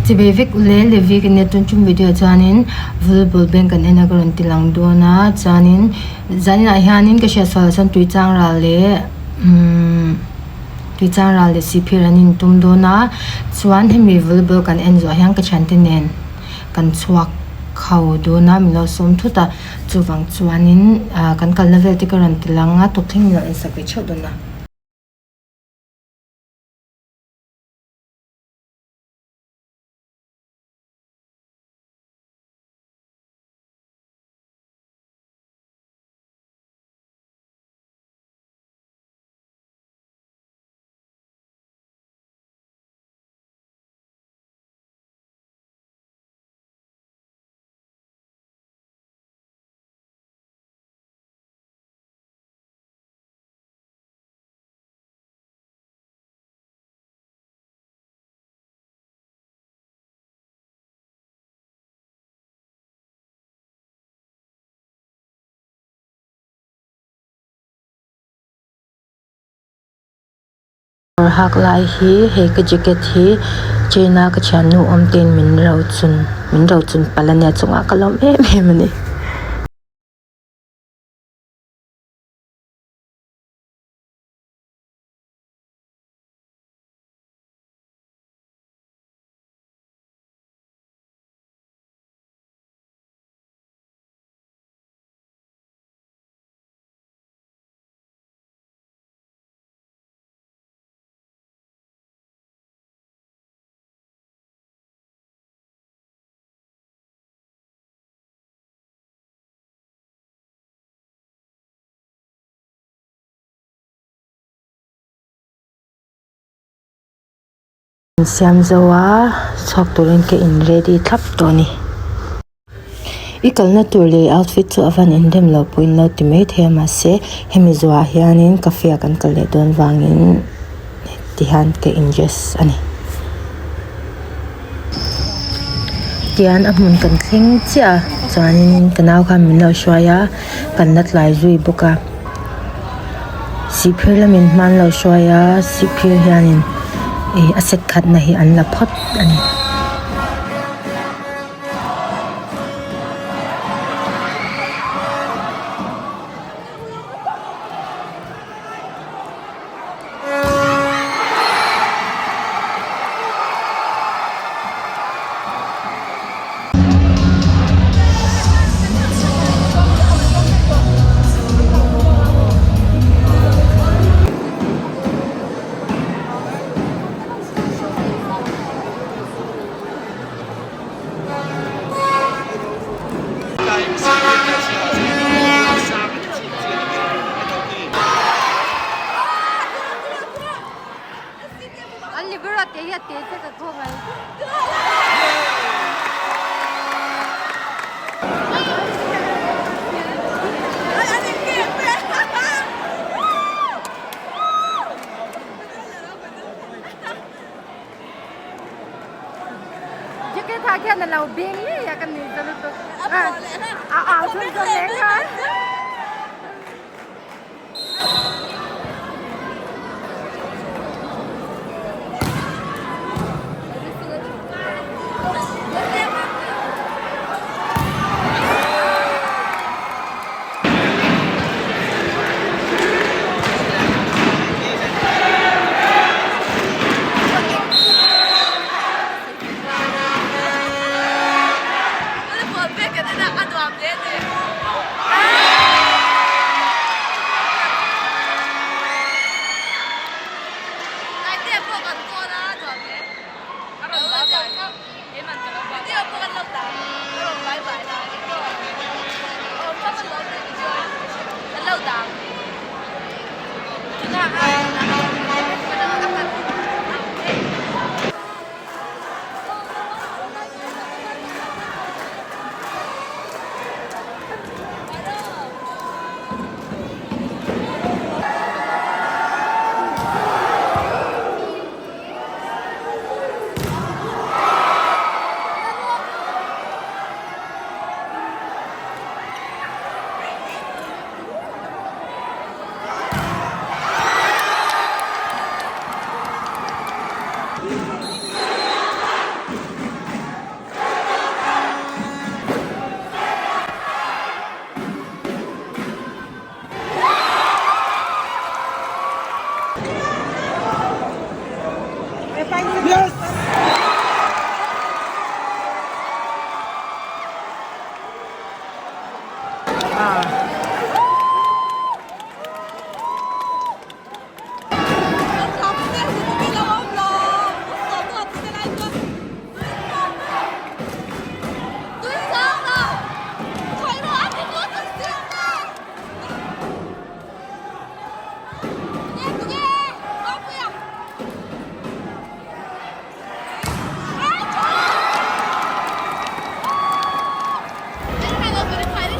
Chibei vek ule Levi ka nia tun tum video ah chuanin volleyball bank kan en a ka rawn ti lang dawn a chuanin zaninah hianin ka hriat sual ah chuan tui chang ral leh umm tui chang ral leh sihphir an in tum dawn a chuan hemi volleyball kan en zawh hian ka thiante nen kan chhuak ho dawn a min lo sawm thut a chuvang chuanin ah kan kalna vel te ka rawn ti lang a tawp thleng min lo en sak ve theuh dawn a. Kawr hak lai hi hei ka jacket hi china ka thiannu awm ten min ro chun min ro chun palh ania chungah ka lawm em em a ni. Siam zo a chhuak turin ka in ready thlap tawh a ni. I kalna tur leh outfit chu a van inrem lo pawhin lo ti mai thei a mahse hemi zuah hianin cafe ah kan kal leh dawn vangin tihian ka in dress a ni. Tian a hmun kan thleng chiah a chuanin ka nau khan min lo hruai a kan la tlai zui bawk a sihphir lamin hma an lo hruai a sihphir hianin ih a set khatna hi an la phawt a ni.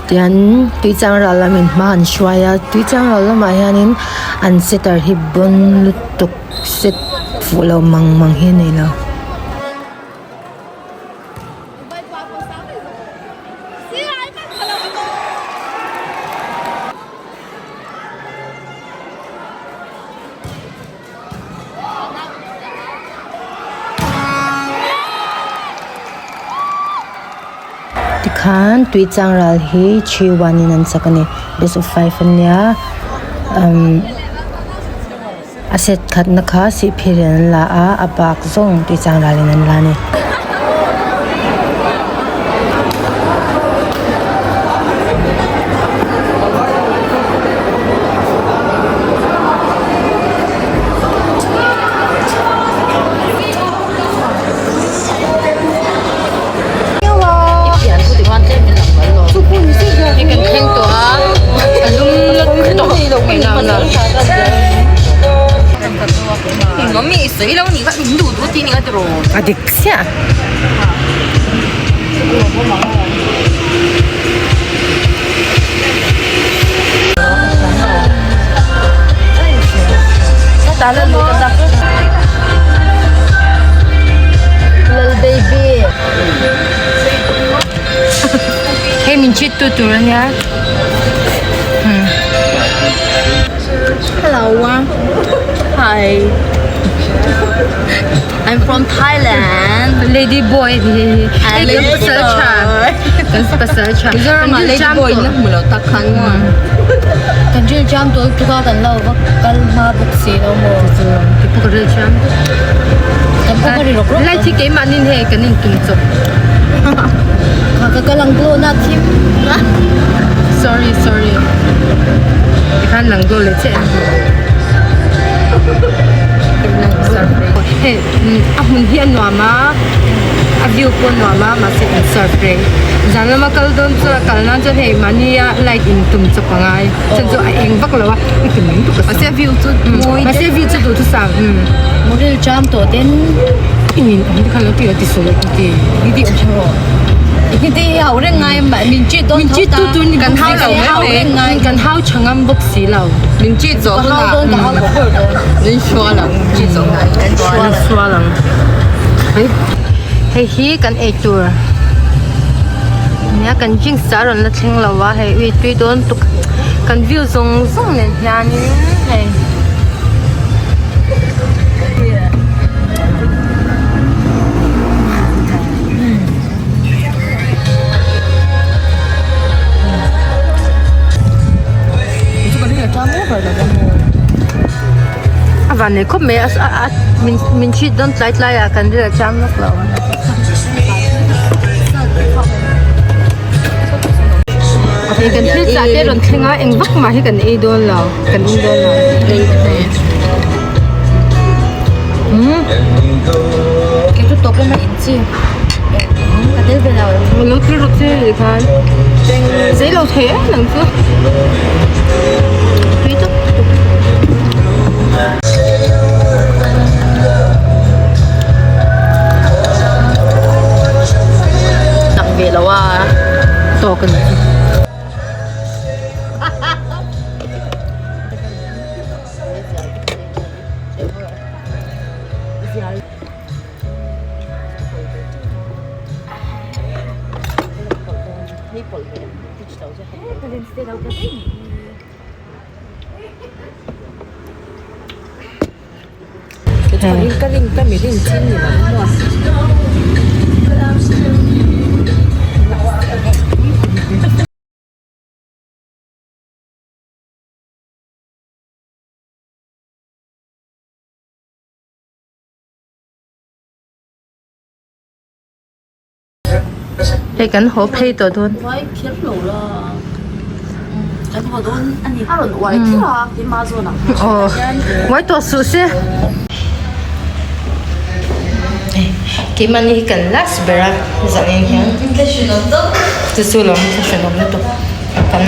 Tian Tuichangral lamin hma an hruai a Tuichangral lamah hianin an setter hi bawn lutuk set fuh lo mang mang hi a nei lo. Tikhan tui chang ral hi 3 1 in an chak a ni best of 5 ania umm a set khatna kha sihphir in an la a a bak zawng tui chang ral in an la a ni. A dik chiah. Lal baby. Hei min chhit tu tur ania. Hello. Hi. I'm from Thailand. Lady boy hi Hi kan pasal tha. Kan pasal tha. Mizoram ah lady boy na hmu lo tak khan maw. Kan ril jam dawl tuk a kan lo va kal hma bawk si lo maw. Ke pawh ka ril jam tuk. Kan pawh ka ri rawk rawk. Lai thi keimahni hei kan in tum chawp. Kha ka kal ang glow na thim. Sorry sorry. Tikhan lang glow leh chiah. Hei a hmun hi a nuam a a view pawh a nuam a mahse an surf reng zan lama kal dawn chuan a kal nan chuan hei mahnia light in tum chawp a ngai chhan chu a eng vak lo a i ti mai tuk a mahse view chu mawi mahse view chu duhthusam umm model cham tawh ten i nin awm te khan lo ti lo ti sawi lo ti i ti awm rawh i ti hau reng ngai min cheat dawn min cheat tu tur ni kan hau lo mai mai kan hau tha ngam bawk si lo min cheat zawh ka hau dawn ka hau tawh ber dawn min sual ang min cheat zawh hunah kan min sual ang hei hei hi kan ei tur nia kan drinks a rawn la thleng lo a hei ui tui dawn tuk kan view zawng zawng nen hianin hei. A van nei khawp mai a a min min chhit dawn tlai tlai ah kan ril a cham lawk lo a hei kan thil chah te rawn thleng a eng vak mah hi kan ei dawn lo kan in dawn lo umm kei chu tawp lama in chi ka tel ve lo lo thil rawk che ni khan zei lo thei em nang chu tui tak tuk tak ve lo a tawk a ni chu. Hei kan haw phei tawh dawn. Aw uai tawh suh se. Keimahni hi kan last ber a zanin hian chu chu lawm thla hranawm lutuk kan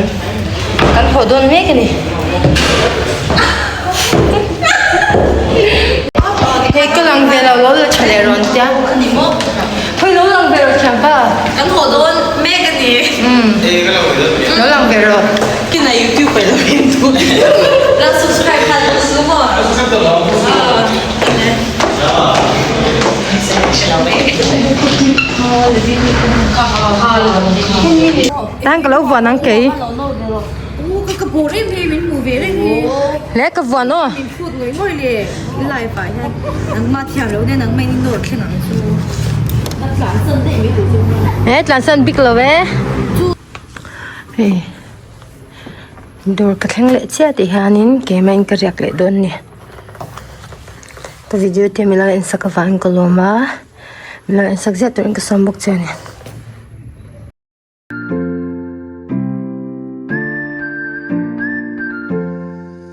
kan haw dawn mek a ni. Hei ka lang ve lo lo la tha leh rawn tia. Hei lo lang ve lo thiam pa. Kan haw dawn mek a ni. Lo lang ve rawh. Kina YouTube lo en tu. La subscribe kha lo su mo. Tan ka lo vuan ang kei. Ka bawr em em min hmu ve reng hi. Le ka vuan aw. Min phut ngawih ngawih le. I live ah hian nangmah thiam loh nen nangmah in i nawr thleng ang chu. Ka tlan san daih mai tur chu. He tlan san bik lo e. Hei dawr ka thleng leh chiah tih hianin keimah in ka riak leh dawn a ni. Ka video te min lo en sak avangin ka lawm a, min lo en sak ziah turin ka sawm bawk che a ni.